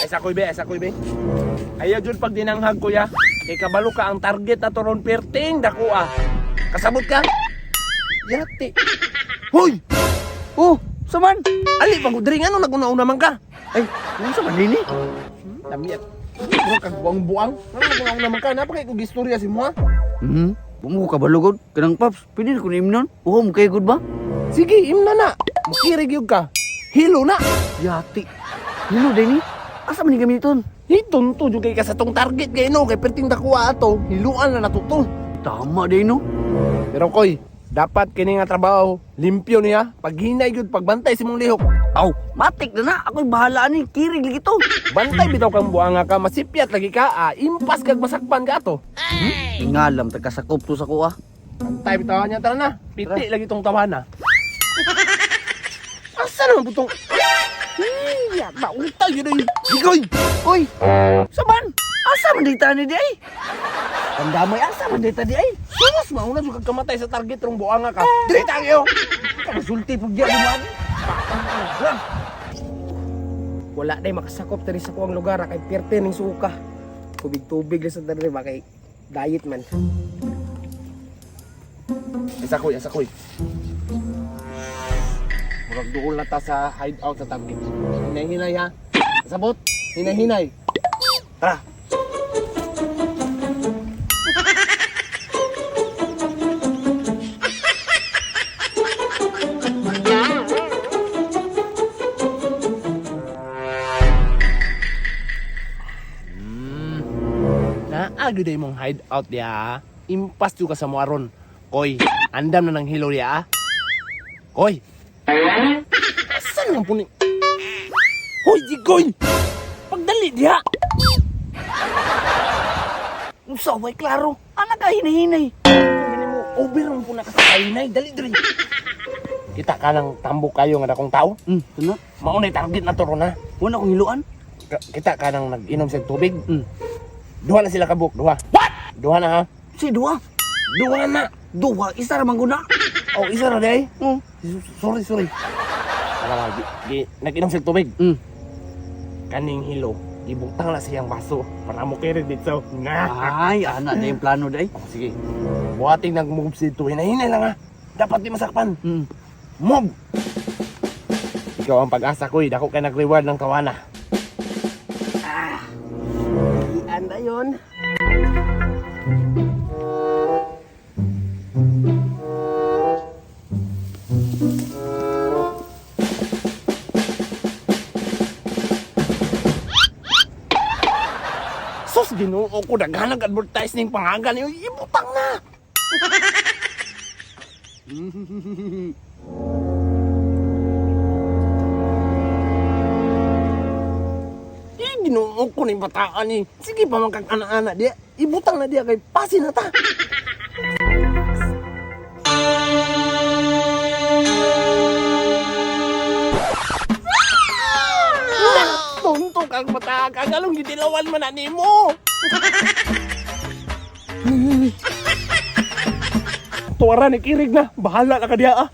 Ay sa kuy be, ay sa kuy be. Ayaw jud pag dinanghag kuya. Kay kabalo ka ang target ato ron perting dako ah. Kasabot ka? Yati. Hoy! Oh, saman. Ali pag diri ngano naguna-una man ka? Ay, unsa man nini? Lamiat. Bro kag buang-buang. Ngano naguna-una man ka? Napakay kog istorya si mo. Bumo ka balugod kanang paps. Pwede na ko imnon. Uho mo kay good ba? Sige, imna na. Mukirig yun ka. Hilo na. Yati. Hilo day ni. Asa man ni gamiton? Hiton to jud kay ka sa tong target kay no kay perting dakuha ato. Hiluan na nato to. Tama day no. Pero koy, dapat kini nga trabaho limpyo niya. Paghinay gyud pagbantay sa imong lihok. Aw, matik na na. Ako'y bahala ani. Kirig lagi to. Bantay bitaw kang buanga ka, masipyat lagi ka, ah, impas kag masakpan ka ato. Ingalam ta kasakop to sa kuha. Bantay bitaw niya tara na. Piti lagi tong tawana. Asa naman putong? Iya, mautay yun ay. Gigoy! Uy, saman. Asa man day tani di ay? Pandamay asa man day tani ay? Sus, mauna jud kag kamatay sa target rong buanga ka. Dili tayo. Kasulti pug diya mo ani. Wala day makasakop diri sa kuang lugar ah, kay pirte ning suka. Tubig-tubig lang sa diri ba kay diet man. Isa koy, isa koy. Murag duol na ta sa hideout sa target. Hinay-hinay ha. Sabot, hinay-hinay. Tara. Naa gyud mong hideout diya. Impas jud ka sa mo aron. Koy, andam na ng hilo diya. Ah. Koy. Asan man puni? Hoy, Jigoy! Pagdali diha. Unsa way klaro. Ana ka hinahinay. Gini mo, over man po na ka sa kainay. Dali diri. Kita ka ng tambok kayo nga dakong tao. Tuna. Maunay target na to ron ha. Wala akong hiluan. Kita ka ng nag-inom sa tubig. Hmm. Duha na sila kabuk, duha. What? Duha na ha. Si duha. Duha na. Duha isa ra man guna. Oh, isa ra day. Oh. Sorry, sorry. Tara, nag-inom sa tubig. Kaning hilo, ibutang na siyang baso para mo kiri dito. Na. Ay, ana na yung plano day. Oh, sige. Buhating nag-move si ito. Hinahinay lang ha. Dapat di masakpan. Move! Ikaw ang pag-asa ko eh. Dako kay nag-reward ng kawana. Ian na yon. Sus, ginoo ko. Daghanag advertise ning pangagan. Ibutang na! Eh, ginoo ko ning bataan eh. Sige pa man kag ana-ana diya. Ibutang na diya kay pasin na ta. Tonto kag bata ka galong gidilawan man na nimo. Tuwara ni kirig na, bahala na ka diya ah.